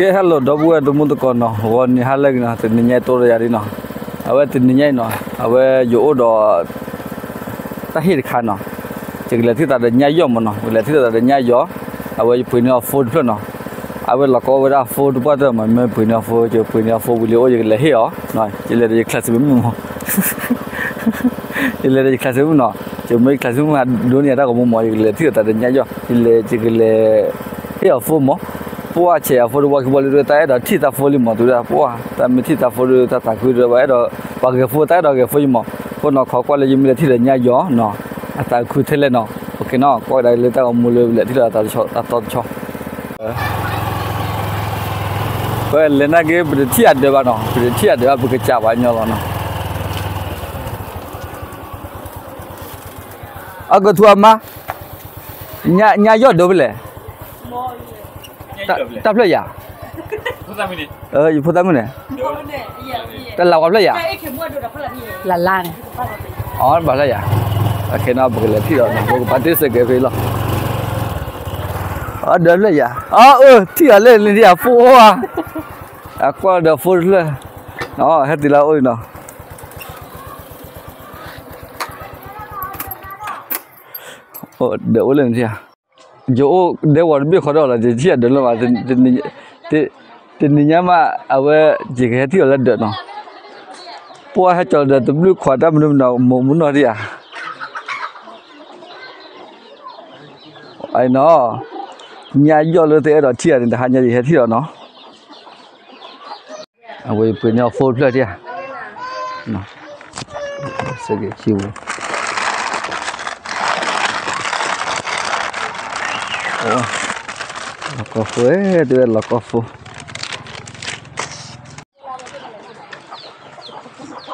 ကဲ hello ဒီပုၢ်ဝဲၢ်တံၤသကိးနီၤ, ဂီၤနံၤဟါလၢအဂ့ၤနီၤ, တနံၤညါအံၤတိၢ်ဒီးယၤလံနီၤ, အဝဲတနံၤညါအံၤနီၤ, အဝဲယအိၣ်ဒီး တၢ်ဟ့ၣ်တခါနီၤ, ယကလဲၤထံၣ်သးဒီးညါယီၢ်မးနီၤ, ယကလဲၤထံၣ်သးဒီးညါယီၢ်, အဝဲယပှ့ၤန့ၢ်အီၤ phone တဖျၢၣ်နီၤ, အဝဲလီၤကီဝဲဒၣ် phone တပှၢ်တၢၢ်မး, မ့ၢ်ပှ့ၤန့ၢ်အီၤ phone ယပှ့ၤန့ၢ်အီၤ phone ဝံၤလံအိၣ် ယကလဲၤဟ့ၣ်အီၤ, ယလဲၤဒီးယ classmate မုၣ်မး, ယလဲၤဒီးယ classmate မုၣ်နီၤ, ယမ့ၢ်ယ classmate မုၣ်ဟးဒိးန့ၢ်ယၤတၢ်ဂီၤမူမး, ယကလဲၤထံၣ်သးဒီးညါယီၢ်, ယလဲၤ ယကလဲၤ ဟ့ၣ်အီၤ phone မး, ပှၢ်ဆဲးအ phone တဝီခံဘီလံ တၢ်အဲၣ်ဒိးထံၣ်သး phone လံမး, တဝဲဒၣ်ပှၢ် တၢ်မ့ၢ်ထံၣ်သး phone တၢ်သးခုတဝဲ ပှၤအဲၣ်ဒိး ပှၤဂဲၤ phone တၢ်အဲၣ်ဒိးဂဲၤ phone ယမး, အဃိနီၤ ခိးကွၢ်လၢယမ့ၢ်လဲၤထံၣ်ဒီးညါယီၢ်နီၤ, အသးခုထဲလဲၣ်နီၤ, okay နီၤ, ကွၢ်ကဒါလၢတၢ်ဂီၤမူလၢလဲၤထံၣ်လၢအသီတဆီ အသီတဆီ ပလဲၤနာ်က့ ပတထံၣ်အဒၢးဘၣ်နီၤ, ပတထံၣ်အဒၢးဘၣ် ပကစးပှၤညီလီၤနီၤ, အကထူအမါ, ညါယီၢ်ဒၢးဖဲလဲၣ်, တၢ်ဖျၢၣ်ယၤ, ယဖိသၣ်မုၣ်န့ၣ်, တၢ်လၤဝါဖျၢၣ်ယၤ, လၤလါန့ၣ်, အဘၣ်ဖျၢၣ်ယၤ, အခဲနီၤ ပကလဲၤထံၣ်ဒီးနီၤ ပကပာ်တ့ၢ်စဲးကဲဖဲလီၤ, အဒၢးဖျၢၣ်ယၤ, အၢ ထံၣ်အီၤလၢန့ၣ် အဖိဧါ, အကွၢ်ဒီး phone တဖျၢၣ်, ဟဲတုၤလၢအအိၣ်လံနီၤ, ဒီးအိၣ်လၢန့ၣ်ဧါ, ယအိၣ်ဒဲဝီၤတဘ့ၣ်ဃီဒီးလီၤ ယထံၣ်အဒၢးလၢဘၣ်, တနံၤညါမး အဝဲ ယကဟဲထံၣ်အီၤလၢဒၢးနီၤ, ပှၢ်ဟဲကၠီၤဒီးတဘျုးခွးတၢ်မနုၤမနီၤ မိၢ်မုၢ်နီၢ်ဒံးဧါ, အနီၤ, ညါယီၢ်လၢတအဲၣ်ဒိးထံၣ်အီၤန့ၣ် တဟါညါယဟဲထံၣ်အီၤနီၤ အဝဲပှ့ၤန့ၢ်အီၤ phone တဖျၢၣ်ဧါ, စကဲဆံဝံၤ, လီၤကီ phone တဲဝဲ လီၤကီ phone,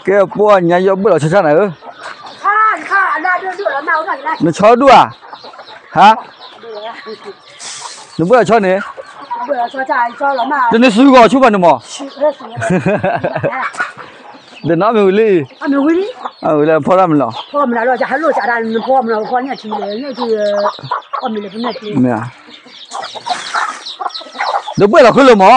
ကဲပှၢ်ညါယီၢ်ဘၣ်လီၤဆီဆၣ်နၤဧၢ, နဆီဒူၣ်ဧါ, ဟါ, နဘၣ်လီၤဆီန့ၣ်, တန့ၢ်စုဂီၤဆူၣ်ဘၣ်န့ၣ်မး, ဒီးနီၢ်မ့ၢ်ဝံၤလံ, ဝံၤလၢဖီတၢ်မ့ၢ်လီၤ, မ့ၢ်ဧါ, ဒီးဘၣ်လီၤဃုလၢမး, ဒီးဘၣ်လီၤဃုလၢမး,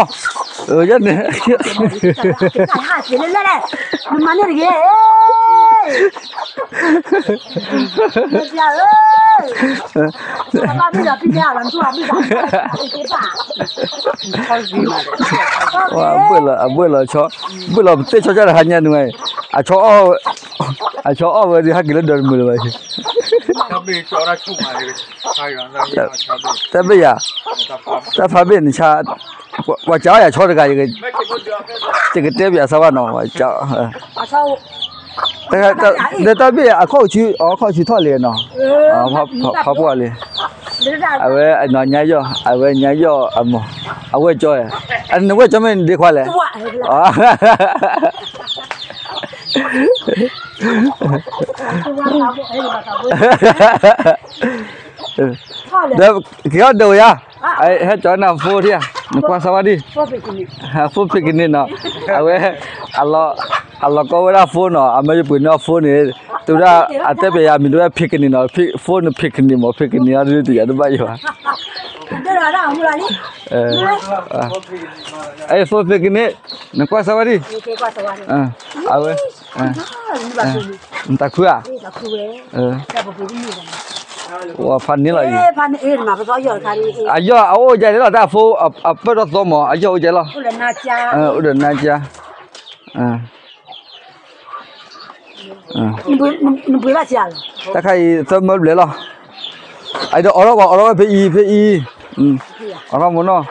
ယန့ၣ် အဘၣ်လီၤ အဘၣ်လီၤဆီ, ဘၣ်လီၤပသ့ၣ်ဆီကၢ်တဟါညါန့ၣ်ဝဲ, အဆီအီၣ်, အဆီအီၣ်ဝဲဒုးဟဲက့ၤလၢဒၢးတမုာ်လၢၤဘၣ်အံၤ, တၢ်ဘ့ၣ်ယၤ, တၢ်ဖးဘ့ၣ်နဆါ, ပှၤစးအီၣ်ယၤဆီတဂၤ, ယကတဲပယၤစၢ်ဘၣ်နီၤ, ဒီးတၢ်ဘ့ၣ်အခီၣ်ဆူ, အခီၣ်ဆူထီၣ်လံနီၤ, ဖးပှၢ်လံ, အဝဲညါယီၢ်, အဝဲညါယီၢ်အမိၢ်, အဝဲၢ်ကၠီ, နဝဲၢ်ကၠီမ့ၢ်နဒ့ခွါလဲၣ်, ဒီးက့ၤအီၣ်ဒၢးဝဲယါ, ဟဲကၠီနၤ phone ထံဧါ, နကွၢ်စၢ်ဝါဒံၣ်, phone ဖံးကနံၣ်နီၤ, အဝဲ အလီၤကီဝဲဒၣ် phone နီၤ, အမ့ၢ်ယပှ့ၤန့ၢ်အီၤ phone န့ၣ်, တဝဲဒၣ်အတဲပယၤမံၤတဝဲ ဖံးကနံၣ်နီၤ, phone န့ၣ် ဖံးကနံၣ်မး ဖံးကနံၣ်အီၤဒုးတယၤတဘၣ်ယၤဘၣ်, အဲ phone ဖံးကနံၣ်, နကွၢ်စၢ်ဝါဒံၣ်, အဝဲ နတၢ်ခုဧါ, ဝဲဖးန့ၢ်လီၤအံၤ, အယီၢ်အအိၣ်ယဲၢ်လီၤ တၢ် phone အပၢၢ်ထီၣ်သီမး အယီၢ်အိၣ်ယဲၢ်လီၤ, အိၣ်ဒီးနါကၠါ, တၢ်ခါအံၤ သၢမၢဘျဲၣ်လီၤ, အဒီးအိးထီၣ်ဝဲ အိးထီၣ်ဝဲဖဲအံၤ ဖဲအံၤ, အိးထီၣ်မိၢ်နီၢ်,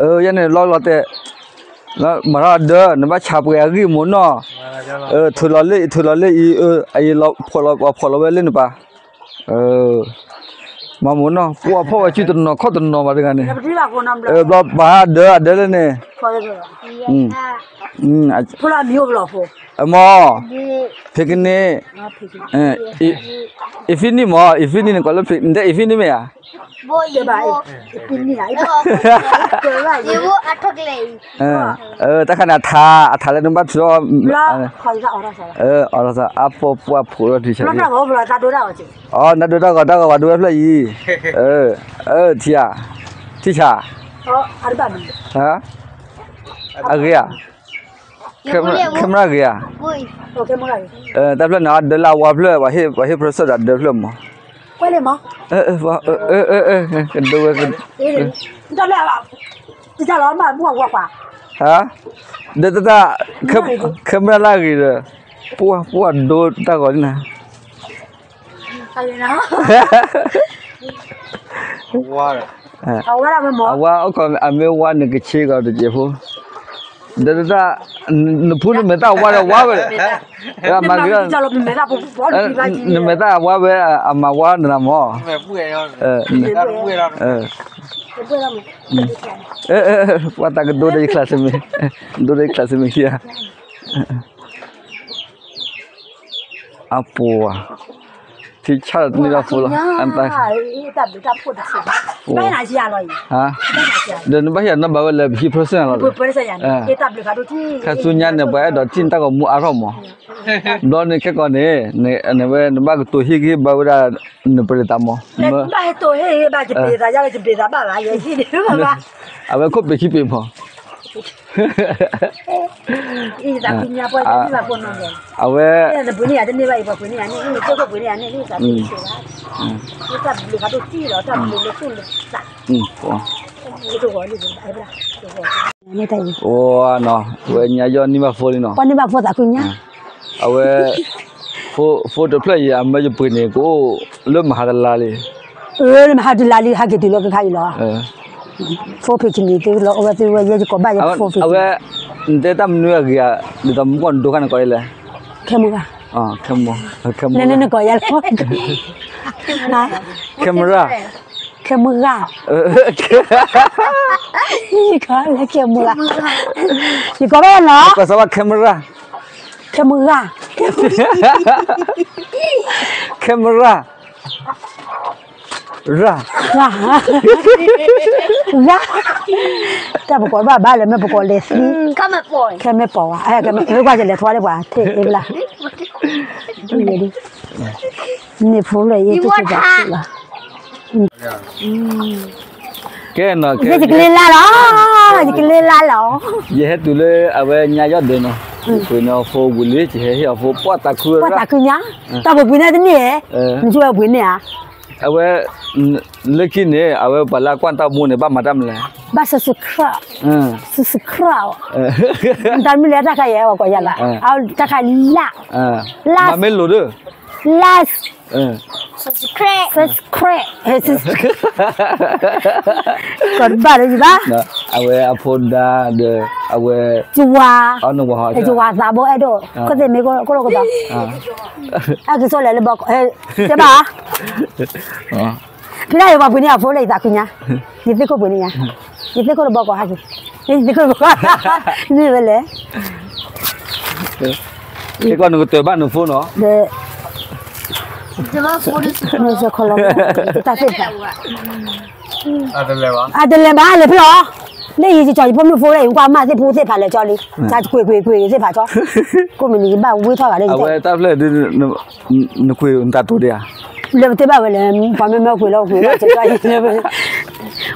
ယဲန့ၣ်လီၤလီၤတဲာ်, မၤထီၣ်ဒၢ နဘၣ်ဆါပှဲၤအဂံၢ်မိၢ်နီၢ်, ထုးလီၤလၢအံၤ ထုးလီၤလၢအံၤ, အံၤဖှီၣ်လီၤဝဲလၢနပၢ် မၤမိၢ်နီၢ် ပှၤဖီၣ်ဝဲစုတနီၤခီၣ်တနီၤဘၣ်တဂၤန့ၣ်, ဘျီပာ်ဒၢအဒၢလၢန့ၣ်, အမိၢ်, ဖံးကနံၣ်, အံၤဖံးနံၣ်မး အံၤဖံးနံၣ်န့ၣ် ကိးလၢအံၤဖံးနံၣ်မ့ၢ်ဧါ, တၢ်ခါန့ၣ် အထး အထးလၢနဘၣ်ထုးထီၣ်, အီၤလီၤသး အဖိပှၢ်ဖိးထီၣ်ထံဆး, အီၤ နဒိးတၢ်ဂီၤ တၢ်ဂီၤပှၤဒိဝဲဖျၢၣ်အံၤ, ထံဧါ, ထံဆး, ဟါ အဂ့ၤဧါ, camera ဂ့ၤဧါ, တၢ်ဖျၢၣ်န့ၣ် အဒၢလၢအဝါဖျၢၣ်, ပှၤဟ့ၣ် process ဒီးအဒၢဖျၢၣ်မး, ကဒိဝဲ, ဟါ, ဒီးတၢ် camera လၢအဂ့ၤဒီး, ပှၤ ပှၤဒိတၢ်ဂီၤန့ၣ်နၤ အဝဲအိၣ်ခိးအမ့ၢ်ဝါန့ၣ်ကဆ့ကီးတစဲးဖိ, ဒီးတၢ်, နဖုနမဲာ်သၣ်ဝါဒီးဝါဝဲ, မၤက့ၤ, နမဲာ်သၣ်ဝါဝဲအမၤဝါနၤမး, ပှၤသးကဒိဒီးယချးစမ့ၢ်, ဒိဒီးယချးစမ့ၢ်ခံဂၤ အပှၤ, ထံဆၣ်တန့ၢ်ဒီးဖိလီၤ, ဒီးနဘၣ်ဟ့ၣ်အနီၢ်ဘၣ်ဝဲလၢပဟံၣ် person လီၤ, ခါဆူညါန့ၣ် ပှၤအဲၣ်ဒိးထံၣ်နတၢ်ဂီၤမူအါထီၣ်မး, ဘျီန့ၣ်ခဲကီးန့ၣ်, နဝဲနဘၣ်ကတိၤဟ့ၣ်ဂံၢ်ဟ့ၣ်ဘါဝဲဒၣ် နပရံးသးမး, အဝဲခိၣ်ပ့ၤခံပ့ၤမး အဝဲ, အိၣ်နီၤ, အဝဲညါယီၢ်န့ၢ်ဘၣ်ဖိလံနီၤ, ပှၤန့ၢ်ဘၣ်ဖိသးခုညါ, အဝဲ, ဖိတဖျၢၣ်အံၤ အမၢယပှ့ၤန့ၣ် ကအိၣ်လၢမဟါတလါလံ, မဟါတလါလံ ဟဲက့ၤတုၤလၢခဲခါအံၤလီၤ, ဖိဖံးခံနံၤသုလီၤ အိၣ်ဝဲသုဝဲယဲယကိးဘၣ်ယဖိဖံး, အဝဲ, နတဲတၢ်မနုၤအဂ့ၤဧါ, ဒ်သိးမူကီၢ်နဒိခါန့ၣ်ကိးဒ်လဲၣ်, camera, camera, နကိးယၤလီၤ, camera, camera, ယကိးလၢ camera, ယကိးဘၣ်လီၤ, ကိးစၢ်ဘၣ် camera, camera, camera, ရၢ, ရၢ, တၢ်ပကိးဘၣ်ဘၣ်လၢမ့ၢ်ပကိးလဲၤသံ, ခဲမ့ၢ်ပိာ်ဝဲ, ကွၢ်ယလဲၤထီၣ်လၢပှၤထံၣ်အ့ၣ်ဘျါ, န့ၣ်ဖိလၢအ့ၣ်တ့ၢ်တၢ်သ့ၣ်လီၤ, ကဲနီၤ, ယကလ့လါလီၤ, ယကလ့လါလီၤ, ယဟဲတုၤလၢအဝဲညါယီၢ်ဒၢးနီၤ, ယပှ့ၤန့ၢ်အီၤဖိဝံၤလံ ယဟဲဟ့ၣ်အီၤဖိ ပှၢ်သးခုရၢ, ပှၢ်သးခုညါ, တၢ်ပပှ့ၤန့ၢ်တန့ၢ်ဧဲ, နဆိဝဲပှ့ၤန့ၢ်ဧါ, အဝဲ, လၢခံန့ၣ် အဝဲပှၤလၢအကွၢ်တၢ်မူန့ၣ် ဘၣ်မၤတၢ်မနုၤလဲၣ်, ဘၣ် subscribe, subscribe, တၢ်မနုၤလဲၣ် တၢ်ခါယဲၢ် ပှၤကိးယၤလီၤ, တၢ်ခါလၢ်, မၤမ့ၢ်လိၤဒၢး, like, subscribe, subscribe, ကိးတဘၣ်လၢယဘၣ်, အဝဲအဖိဒါဒီး, အဝဲ, ယဝၤ, ယဝၤသးဘိအဲၣ်ဒိး, ကသ့ၣ်မ့ၢ်ကိၣ်လိာ်ကသီ, အကစီၣ်လဲၤလၢဘီ, တဲဘၣ် ဖဲဒၣ်ယဲ ပှၤပှ့ၤန့ၢ်အဖိလၢယသးခုညါ, ယသ့ၣ်ခိၣ်ပှ့ၤန့ၢ်ယၤ, ယသ့ၣ်ခိၣ်တဘီကီၢ်ဟဲက့ၤ, ယသ့ၣ်ခိၣ်တဘီကီၢ်, မ့ၢ်ဝဲလဲၣ်, ခဲကီးနကတၢၢ်ဘၣ်နဖိနီၤ, တၢ်သ့ၣ်တဖၣ်, အတလဲၤဘၣ်လဲၤဖဲလီၤ, လၢယကၠီၤယဖိမုၣ်ဖိလၢယကွၢ်မၢ် သ့ၣ်ဖိသ့ၣ်တဖၣ်လဲၤကွၢ်မၢ်သ့ၣ်ဖိသ့ၣ်တဖၣ်လဲၤကၠီလံ, ကွ့ၢ်ကွ့ၢ်ကွ့ၢ်သ့ၣ်တဖၣ်ကၠီ, ကိးမုၢ်နံၤယဘၣ်ဝံထီၣ်ဂၤလၢယ, အဝဲတၢ်ဖျၢၣ်ဒုး, နကွ့ၢ်နတၢ်တိၤဒံးဧါ, လၢပတဲဘၣ်ဝဲလဲၣ်, ပှၤမ့ၢ်မၢကွ့ၢ်လီၤကွ့ၢ်လီၤ,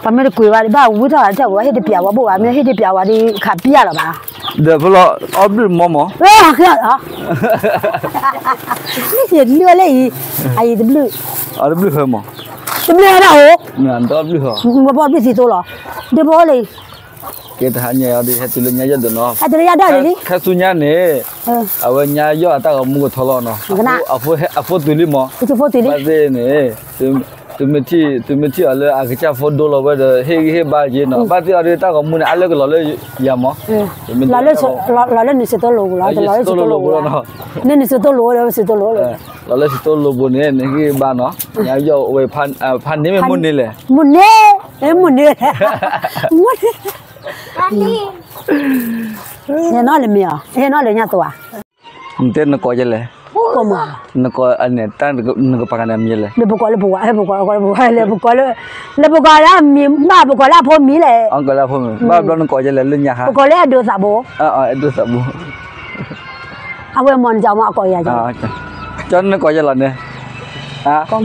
ပှၤမ့ၢ်တကွ့ၢ်ဘၣ်ဒံး ဘၣ်ဝံထီၣ်ဂၤတၢ်ဝဲ ဟ့ၣ်တပျးဝဲဘိၣ်ဘၣ် မ့ၢ်ဟ့ၣ်တပျးဝဲဒံးခးပျၢ်လီၤဘၣ်, ဒီးဖဲလီၤ, အီၣ်ဘျုးမီမီ, ယလုၢ်လၢအံၤ, အအံၤတဘျုး, အတဘျုးဟဲမီ, တဘျုးဟဲဒၣ်အိၣ်, ဘီဘျုးသံသိလီၤ, ဒ်ဘီလၢ ကဲတဟါညါအံၤဒီး ဟဲတုၤလၢညါယီၢ်ဒၢးနီၤ, ခါဆူညါန့ၣ်, အဝဲညါယီၢ်အတၢ်ဂီၤမူကထီလီၤနီၤ, အဖိတုၤလံမီ, ဘၣ်သ့ၣ်န့ၣ်, သုမ့ၢ်ထံၣ်အီၤလၢအကစၢ်ဖိဒိလီၤဝဲဒီး ဟ့ၣ်ဂံၢ်ဟ့ၣ်ဘါက့ၤနီၤ, ဘၣ်သ့ၣ်အီၤဒီးတၢ်ဂီၤမူန့ၣ် အါလၢကလီၤလၢယၤမီ, လီၤလၢနုၤစ့ၢ်တလိၤပူၤလီၤ, လီၤလၢနုၤစ့ၢ်တလိၤပူၤလီၤ, နုၤစ့ၢ်တလိၤဝဲဒီးစ့ၢ်တလိၤလီၤ, လီၤလၢစ့ၢ်တလိၤပူၤန့ၣ် နဟ့ၣ်ဂံၢ်ဘါနီၤ, ညါယီၢ်ဝဲ, ဖးန့ၢ်မ့ၢ်မိၢ်န့ၢ်လဲၣ်, မိၢ်န့ၢ်, မိၢ်န့ၢ်, မိၢ်န့ၢ် ဟဲနီၣ်လၢမ့ၢ်အီၤ, ဟဲနီၣ်လၢညါသိးဧါ, နတဲနကိးယဲလဲၣ်, နကိးန့ၣ် တၢ်နကပာ်ကန့ၣ်မ့ၢ်လဲၣ်, လၢပကိးလၢပဝၤ, ဟဲပကိးလၢပဝၤ, လၢပကိးလၢ, လၢပကိးလၢအမံၤဘၣ်, ပကိးလၢအဖိမံၤလဲၣ်, ဘၣ်ဘျီနကိးယဲလဲၣ် လၢညါဟါ, ပကိးလၢအဲၣ်ဒိးသးဘိ, အဲၣ်ဒိးသးဘိ, အဝဲမ့ၢ်နကမ့ၢ်အကိးယၤ, ကၠီနကိးယဲလီၤန့ၣ်, တၢ်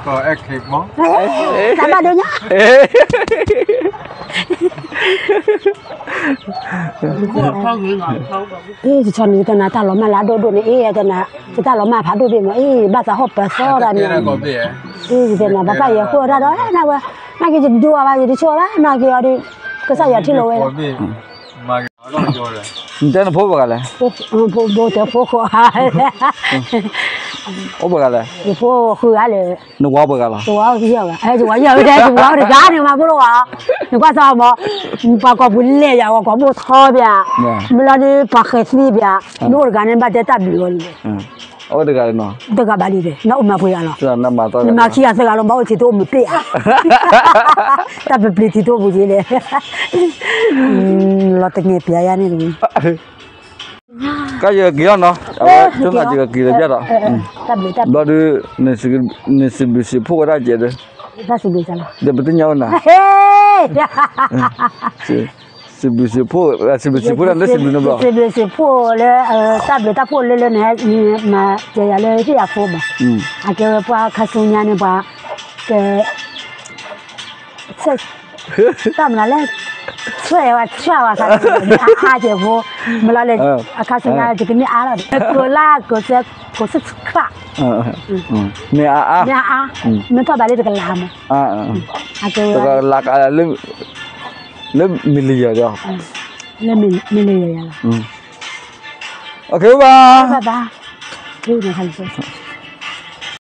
ဘၣ်ဒိညါ ဟဲ အ့ ယဆီန့ၣ် ယတဲနၤတၢ်လီၤမၢ်လၢအဒိၣ်ဒိၣ်န့ၣ် အ့ ယတဲနၤ ယတၢ်လီၤမၢ်ဖးဒိၣ်ဘ့ၣ်မး အ့ ဘၣ်သးဟီၣ်ပၢၤသီတၢ်န့ၣ် အ့ ယတဲနၤ ပၢ်ပၢ်ယဲၢ်ဃိတၢ်ဒီး နဝဲ နာ်က့ ယတဒိအီၤဘၣ် ယတဆိၣ်ဘၣ် နာ်က့အီၤဒီး ကစၢ်ယွၤထံၣ်လိာ်ဝဲ နတဲနဖိပှၤဂၤလဲၣ်, ဖိတဲဖိဃိ အိၣ်ပှၤဂၤလဲၣ်, ဖိဃုဂၤလဲၣ်, နဝၤပှဲၤဂၤလီၤ, ယဝၤယဲၢ်ဂၤ, ယဝၤယဲၢ်ဂၤ, ယဝၤတဂၤန့ၣ်မၤဖိလီၤဝဲ, နကွၢ်စၢ်မး, ပှၤကိးပူၤလဲၢ်ယၤ ပှၤကိးဘိၣ်ထီဘၣ်, မ့ၢ်လီၤဒ်ပှၤဃဲၤသံဘၣ်, နအိၣ်တဂၤန့ၣ် ဘၣ်တဲတၢ်ဘျုးအီၤလံ, အိၣ်တဂၤလီၤ, တဂၤဘၣ်လံဒီး နအိၣ်မၤပှဲၤဂၤလီၤ, နမၤခံဂၤသၢဂၤလီၤ ဘၣ်အိၣ်ထံးတအိၣ်မုာ်ပ့ၢ်ဧါ, တၢ်ပျံၤပျံၤထံးတအိၣ်ပူၤက့ၤလဲၣ်, လီၤတငဲၤပျးယါန့ၣ်တဂ့ၤ ကယက့ၤအီၤနီၤ, အဝဲဆိကမိၣ်ယကက့ၤလၢၤဘၣ်ဒီး, ဘျီဒုး, နစံးဘျုးစံးဖှိၣ်ဝဲဒၣ်ကဲးဒီး, ဒီးပသ့ၣ်ညါအိၣ်နၤ, စံးဘျုးစံးဖှိၣ်, စံးဘျုးစံးဖှိၣ်ဒၣ်လၢစံးဘျုးနဘျီ, စံးဘျုးစံးဖှိၣ်လၢ တၢ်ဘျုးတၢ်ဖှိၣ်လၢလၢန့ၣ် မၤစၢၤယၤလၢဟ့ၣ်ယၤဖိမး, အကဲဝဲပှၤခါဆူညါန့ၣ်ပှၤ, က တၢ်မနုၤလဲၣ်, ဆွဲဝဲဆွဲဝဲခါန့ၣ် မ့ၢ်အါအါကဲးဖိ, မ့ၢ်လီၤလဲၣ်, အခါဆူညါယကန့ၢ်အါလီၤ, ကိးလါကိးဆဲ ကိးဆံခါ, မ့ၢ်အါအါ, မ့ၢ်အါအါ, မ့ၢ်ထီၣ်ဘၣ်လၢတကလးမး, တကလးကလးလၢ လၢမ့ၢ်လံယၤဒီး, လၢမ့ၢ်လံယၤယၤလီၤ, အိၣ်ဘၣ်, ဘၣ်ဘၣ်,